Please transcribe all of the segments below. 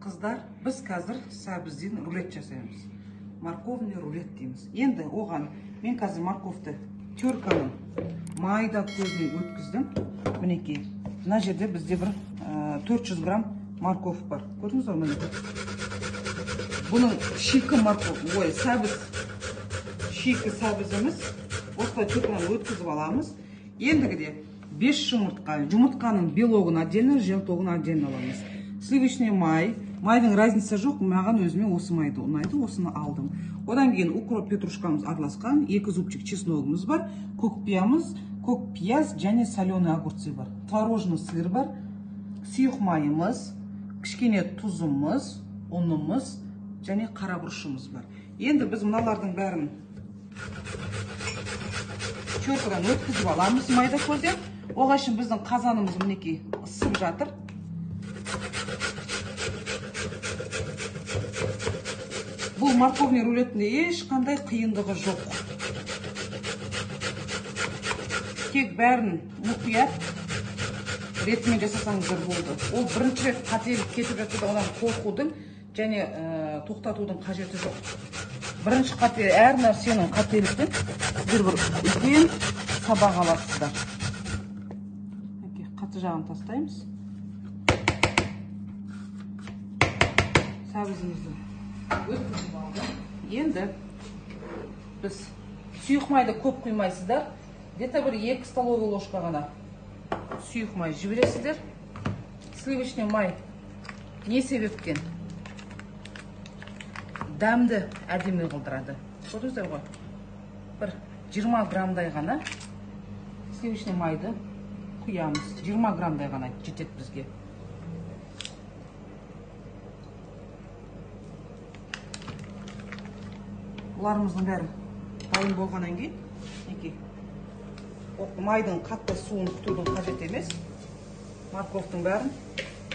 Қыздар, біз қазір сәбізден рулет жасаймыз. Морковный рулет дейміз. Енді оған мен қазір морковты терканың майда көзінен өткіздім. Мінекей, мына жерде бізде бір 400 грамм морковь бар. Көрдіңіз ба міне? Бұның шикі морковь, ой, сәбіз, шикі сәбізіміз. Осылай теркадан өткізіп аламыз. Ендігіде 5 жұмыртқа, жұмыртқаның белогын отдельно, желтогын отдельно аламыз. Сливочный май, майдың разница жоқ, маған өзіме осы майды ұнайды, осыны алдым. Одан кейін укроп, петрушкамыз араласқан, 2 зубчик чесногымыз бар, көк пиямыз, көк пияз және соленый огурцы бар, творожный сыр бар, сұйық майымыз, кішкене тұзымыз, ұнымыз және қара бұрышымыз бар. Енді біз мыналардың бәрін теркадан өткізіп аламыз майда көзден. Оған үшін біздің қазанымыз мінекей ысып жатыр. Бұл морковный рулетінде ешқандай қиындығы жоқ. Тек бәрін мұқият ретімен жасасаңыздар болды. Ол бірінші рет қателік кетіп жатса да одан қорқудың және тоқтатудың қажеті жоқ. Бірінші қате, әр нәрсенің қателіктен сіздер бір үлкен сабақ аласыздар. Қатты жағын тастаймыз. Сәбізімізді өткізіп алдық. Енді біз сұйық майды көп құймайсыздар. Где-то бір 2 столовый ложка ғана сұйық май жібересіздер. Сливочный май не себептен? Дәмді әдемі қылдырады. Көрдіңіздер ғой? Бір 20 граммдай ғана сливочный майды құямыз. 20 граммдай ғана жетеді бізге. Бұларымыздың бәрі дайын болғаннан кейін, мінекей, майдың қатты суын күтудің қажет емес. Морковтың бәрін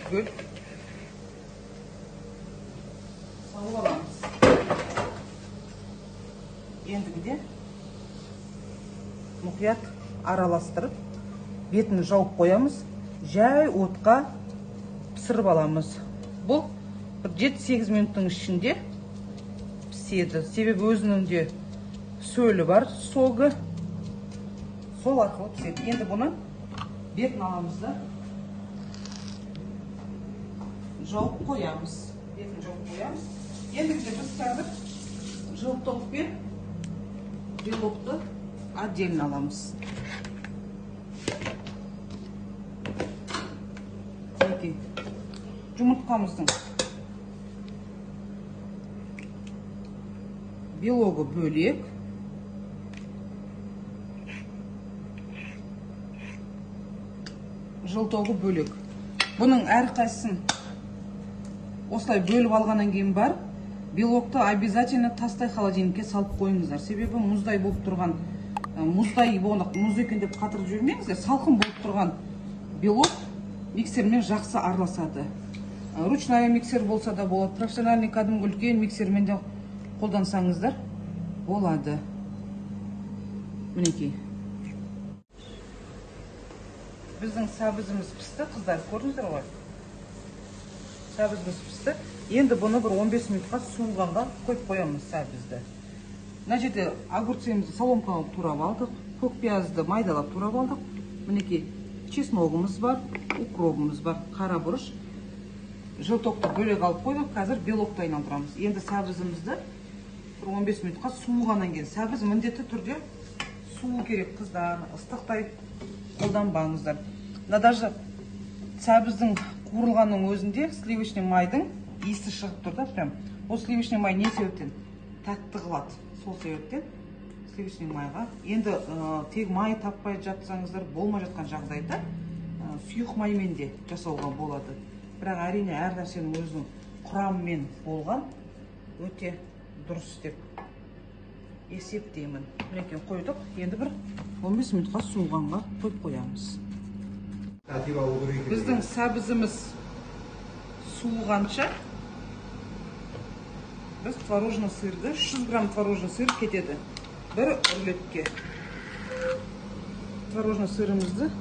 түгел салып аламыз. Ендігіде мұқият араластырып, бетін жауып қоямыз, жай отқа пісіріп аламыз. Бұл бір 7-8 минуттың ішінде піседі. Себебі өзінің де сөлі бар, согы сол арқылы піседі. Енді бұны бетін аламыз да жауып қоямыз. Бетін жауып қоямыз. Ендігіде біз қазір желток пен белокты отдельно аламыз. Мінекей, жұмыртқамыздың белогы бөлек, желтогы бөлек. Бұның әрқайсысын осылай бөліп алғаннан кейін бар, белокты обязательно тастай холодильникке салып қойыңыздар. Себебі мұздай болып тұрған, мұздай мұз екен деп қатырып жібермеңіздер. Салқын болып тұрған белок миксермен жақсы араласады. Ручная миксер болса да болады, профессиональный кәдімгі үлкен миксермен де қолдансаңыздар болады. Мінекей, біздің сәбізіміз пісті, қыздар, көрдіңіздер ғой? Сәбізіміз пісті. Енді бұны бір 15 минутқа суығанға қойып қоямыз сәбізді. Мына жерде огурцымызды соломкаға турап алдық, көк пиязды майдалап турап алдық. Мінекей, чесногымыз бар, укробымыз бар, қара бұрыш. Желтокты бөлек алып қойдық, қазір белокты айналдырамыз. Енді сәбізімізді бір 15 минутқа суығаннан кейін, сәбіз міндетті түрде суы керек, қыздар, ыстықтай қолданбаңыздар. Мына даже сәбіздің қуырылғанның өзінде сливочный майдың иісі шығып тұр да, прям. Ол сливочный май не себептен тәтті қылады? Сол себептен сливочный майға. Енді тек май таппай жатсаңыздар, болмай жатқан жағдайда сұйық маймен де жасауға болады. Бірақ әрине әр нәрсенің өзінің құрамымен болған өте дұрыс деп есептеймін. Мінекей қойдық. Енді бір 15 минутқа суығанға қойып қоямыз. Біздің сәбізіміз суығанша біз творожный сырды, 300 грамм творожный сыр кетеді бір рулетке. Творожный сырымызды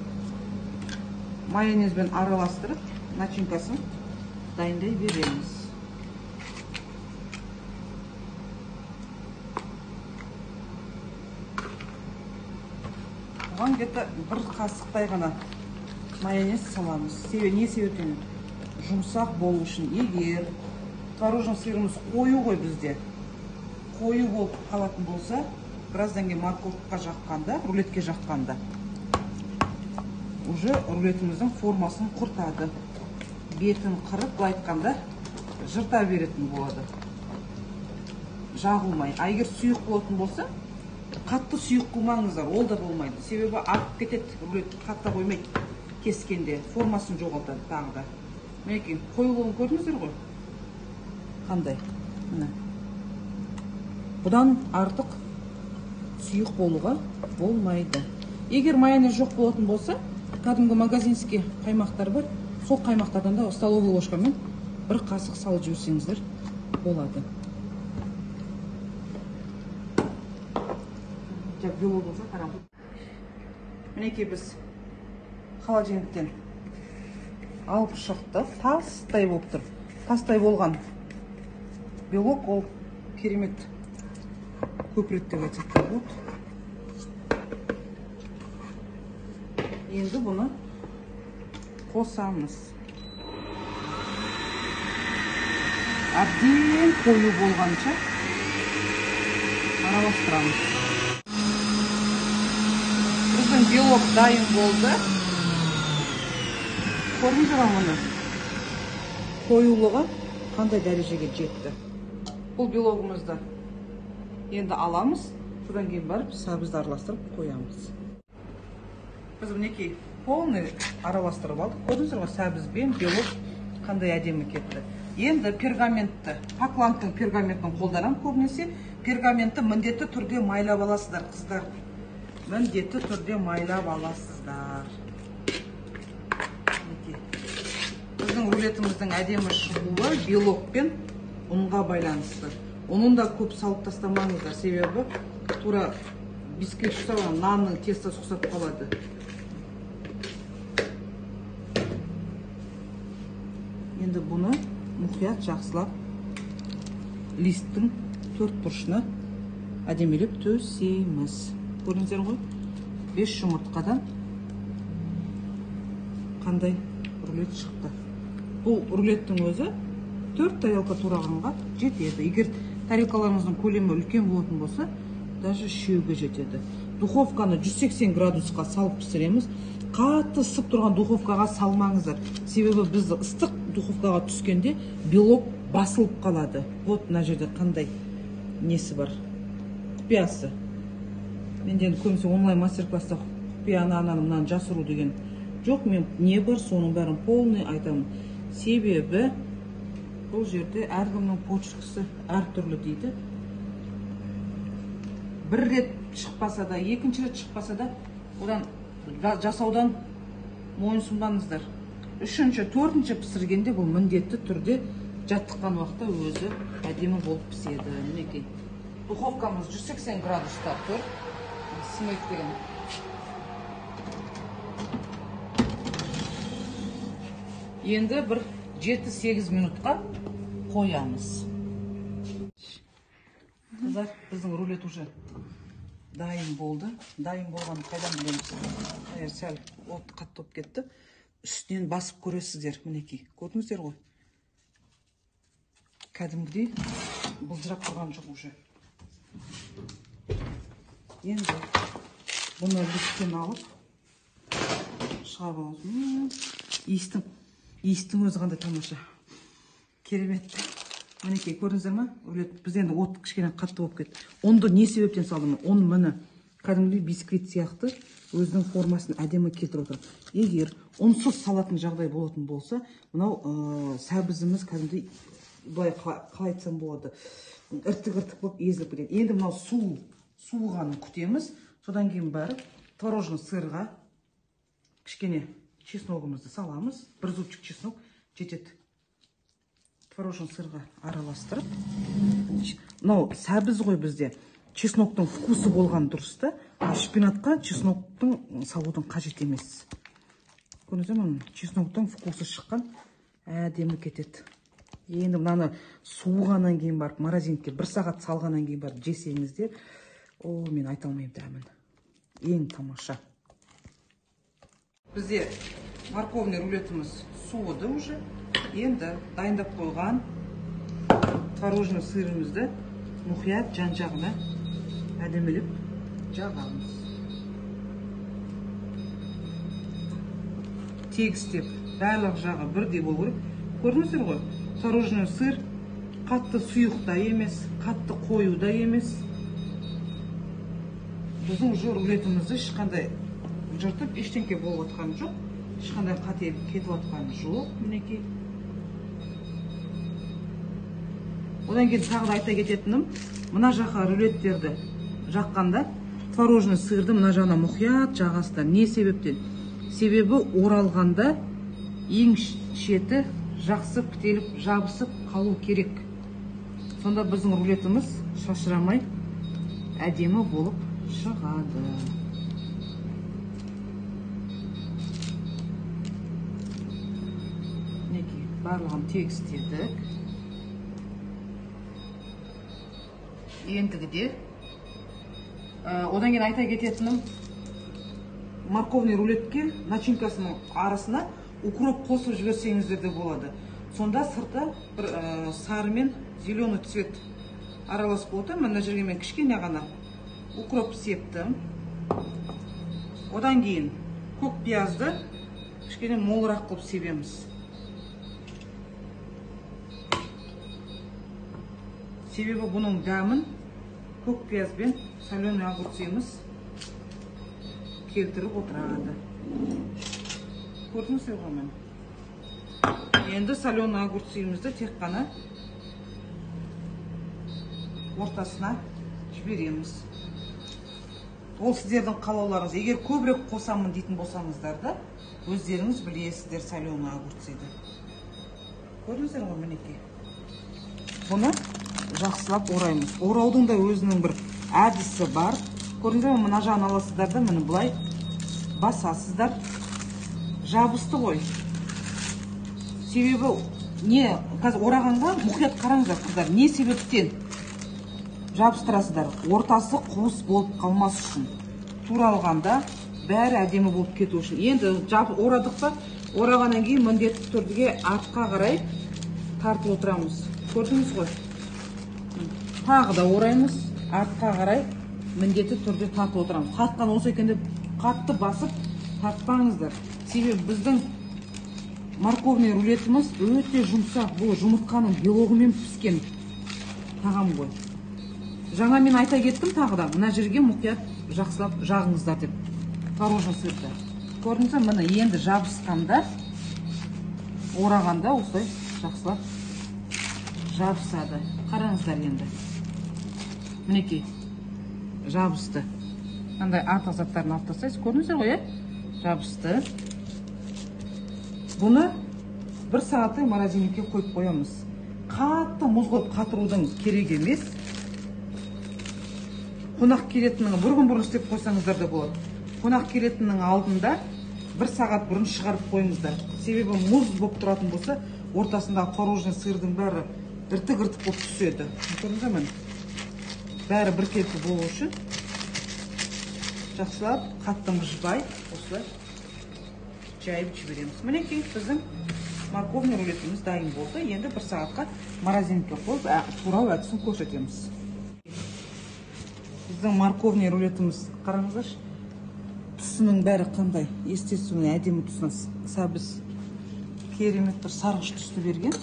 майонезбен араластырып, начинкасын дайындай береміз. Бұған где-то бір қасықтай ғана майонез саламыз. Себебі не себептен? Жұмсақ болу үшін. Егер творожный сырымыз қою ғой бізде, қою болып қалатын болса, біраздан кейін морковка жаққанда, рулетке жаққанда уже рулетіміздің формасын құртады. Бетін қырып, былай айтқанда, жырта беретін болады. Жағылмай. А егер сұйық болатын болса, қатты сұйық қылмаңыздар, ол да болмайды. Себебі ағып кетеді, рулет қатты қоймайды кескенде, формасын жоғалтады тағы да. Мінекей, қоюлығын көрдіңіздер ғой? Қандай? Міне. Бұдан артық сұйық болуға болмайды. Егер майонез жоқ болатын болса, кәдімгі магазинский қаймақтар бар, сол қаймақтардан да столовый ложкамен бір қасық салып жіберсеңіздер болады. Белок болса қарам. Мінекей біз холодильниктен алып шықтық. Тастай болып тұр. Тастай болған белок ол керемет көпіреді деп айтсақ та болады. Енді бұны қосамыз. Әбден қою болғанша араластырамыз. Біздің белок дайын болды. Көрдіңіздер ме мұны? Қоюлығы қандай дәрежеге жетті. Бұл белогымызды енді аламыз, содан кейін барып сәбізді араластырып қоямыз. Біз мінекей полный араластырып алдық. Көрдіңіздер ғой, сәбіз бен белок қандай әдемі кетті. Енді пергаментті, Пакландтың пергаментін қолданамын көбінесе. Пергаментті міндетті түрде майлап аласыздар, қыздар. Міндетті түрде майлап аласыздар. Біздің рулетіміздің әдемі шығуы белок пен ұнға байланысты. Ұнын да көп салып тастамаңыздар, себебі тура бисквит ұқсап, нанның тестосы ұқсап қалады. Енді бұны мұқият жақсылап листтің төрт бұрышына әдемілеп төсейміз. Көрдіңіздер ғой, 5 жұмыртқадан қандай рулет шықты. Бұл рулеттің өзі 4 тарелка турағанға жетеді. Егер тарелкаларыңыздың көлемі үлкен болатын болса, даже 3-ге жетеді. Духовканы 180 градусқа салып пісіреміз. Қатты ысып тұрған духовкаға салмаңыздар. Себебі біз ыстық духовкаға түскенде белок басылып қалады. Вот мына жерде қандай несі бар, құпиясы. Менде енді көбінесе онлайн мастер-класста құпияны ананы мынаны жасыру деген жоқ. Мен не бар, соның бәрін полный айтамын. Себебі бұл жерде әркімнің почеркісі әртүрлі дейді. Бір рет шықпаса да, екінші рет шықпаса да, одан жасаудан мойынсұнбаңыздар. Үшінші, төртінші пісіргенде бұл міндетті түрде жаттыққан уақытта өзі әдемі болып піседі. Мінекей, духовкамыз 180 градуста тұр. Смек деген. Енді бір 7-8 минутқа қоямыз. Қыздар, біздің рулет уже дайын болды. Дайын болғанын қайдан білеміз? Сәл от қатты болып кетті. Үстінен басып көресіздер, мінекей. Көрдіңіздер ғой? Кәдімгідей былжырап тұрған жоқ уже. Енді бұны листтен алып шығарып аламыз. Иістің өзі қандай тамаша. Керемет. Мінекей, көрдіңіздер ме? Рулет біз енді от кішкене қатты болып кетті. Ұнды не себептен салдым? Ұн міне кәдімгідей бисквит сияқты өзінің формасын әдемі келтіріп отыр. Егер ұнсыз салатын жағдай болатын болса, мынау сәбізіміз кәдімгідей былай қалай айтсам болады, іртік-іртік болып езіліп кетеді. Енді мынау суығанын күтеміз. Содан кейін барып творожный сырға кішкене чесногымызды саламыз. Бір зубчик чеснок жетеді. Творожный сырға араластырып, мынау сәбіз ғой бізде, чесноктың вкусы болған дұрыс та, а шпинатқа чесноктың салудың қажет емес. Көрдіңіздер ме? Чесноктың вкусы шыққан, әдемі кетеді. Енді мынаны суығаннан кейін барып, морозильникке бір сағат салғаннан кейін барып жесеңіздер, о, мен айта алмаймын дәмін. Ең тамаша. Бізде морковный рулетіміз суыды уже. Енді дайындап қойған творожный сырымызды мұқият жан-жағына әдемілеп жағамыз. Тегістеп, барлық жағы бірдей болу керек. Көрдіңіздер ғой, творожный сыр қатты сұйық та емес, қатты қою да емес. Біздің уже рулетімізді ешқандай жыртып ештеңке болып жатқан жоқ, ешқандай қателік кетіп жатқан жоқ, мінекей. Одан кейін тағы да айта кететінім, мына жаққа рулеттерді жаққанда творожный сырды мына жағына мұқият жағасыздар. Не себептен? Себебі оралғанда ең шеті жақсы бітеліп жабысып қалу керек. Сонда біздің рулетіміз шашырамай әдемі болып шығады. Мінекей, барлығын тегістедік. Ендігіде одан кейін айта кететінім, морковный рулетке начинкасының арасына укроп қосып жіберсеңіздер де болады. Сонда сырты бір сары мен зеленый цвет аралас болды. Мына жерге мен кішкене ғана укроп септім. Одан кейін көк пиязды кішкене молырақ қылып себеміз. Себебі бұның дәмін көк пияз бен соленый огурцымыз келтіріп отырады. Көрдіңіздер ғой міне. Енді соленый огурцымызды тек қана ортасына жібереміз. Ол сіздердің қалауларыңыз. Егер көбірек қосамын дейтін болсаңыздар да, өздеріңіз білесіздер соленый огурцыды. Көрдіңіздер ғой мінекей. Бұны жақсылап ораймыз. Ораудың да өзінің бір әдісі бар. Көрдіңіздер ме, мына жағын аласыздар да, міне былай басасыздар. Жабысты ғой. Себебі не, қазір орағанға мұқият қараңыздар, қыздар, не себептен жабыстырасыздар? Ортасы қуыс болып қалмас үшін. Туралғанда бәрі әдемі болып кету үшін. Енді орадық па, орағаннан кейін міндетті түрде артқа қарай тартып отырамыз. Көрдіңіз ғой. Тағы да ораймыз, артқа қарай міндетті түрде тартып отырамыз. Тартқан осы екен деп қатты басып тартпаңыздар. Себебі біздің морковный рулетіміз өте жұмсақ. Бұл жұмыртқаның белогымен піскен тағам ғой. Жаңа мен айта кеттім тағы да, мына жерге мұқият жақсылап жағыңыздар деп. Творожный сырды. Көрдіңіз бе, міне енді жабысқанда, орағанда осылай жақсылап жабысады. Қараңыздар енді. Мінекей жабысты. Қандай артық заттарын алып тастайсыз, көрдіңіздер ғой, жабысты. Бұны бір сағаттай морозильникке қойып қоямыз. Қатты мұз қойып қатырудың керек емес. Қонақ келетіннің бір күн бұрын істеп қойсаңыздар да болады. Қонақ келетіннің алдында бір сағат бұрын шығарып қойыңыздар. Себебі мұз болып тұратын болса, ортасындағы творожный сырдың бәрі іртік-іртік болып түседі. Көрдіңіздер ме? Бәрі біркелкі болу үшін жақсылап қатты мыжбай осылай жайып жібереміз. Мінекей біздің морковный рулетіміз дайын болды. Енді бір сағатқа морозильникке қойып турау әдісін көрсетеміз. Біздің морковный рулетіміз, қараңыздаршы, түсінің бәрі қандай естественный әдемі түсіне сәбіз керемет бір сарғыш түсті берген.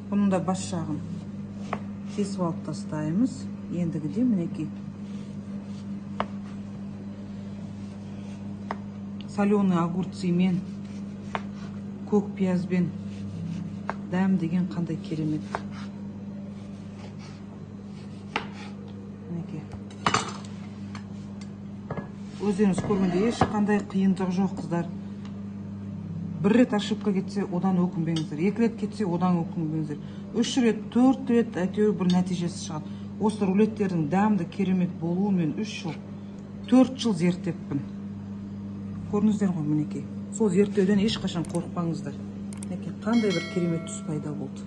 Бұның да бас жағын кесіп алып тастаймыз. Ендігіде мінекей соленый огурцымен, көк пиязбен дәм деген қандай керемет. Мінекей өздеріңіз көргендей ешқандай қиындық жоқ, қыздар. Бір рет ошибка кетсе, одан өкінбеңіздер. Екі рет кетсе, одан өкінбеңіздер. 3 рет, 4 рет әйтеуір бір нәтижесі шығады. Осы рулеттердің дәмді керемет болуымен 3 жыл, 4 жыл зерттеппін. Көрдіңіздер ғой, мінекей. Сол зерттеуден ешқашан қорықпаңыздар. Мінекей қандай бір керемет түс пайда болды.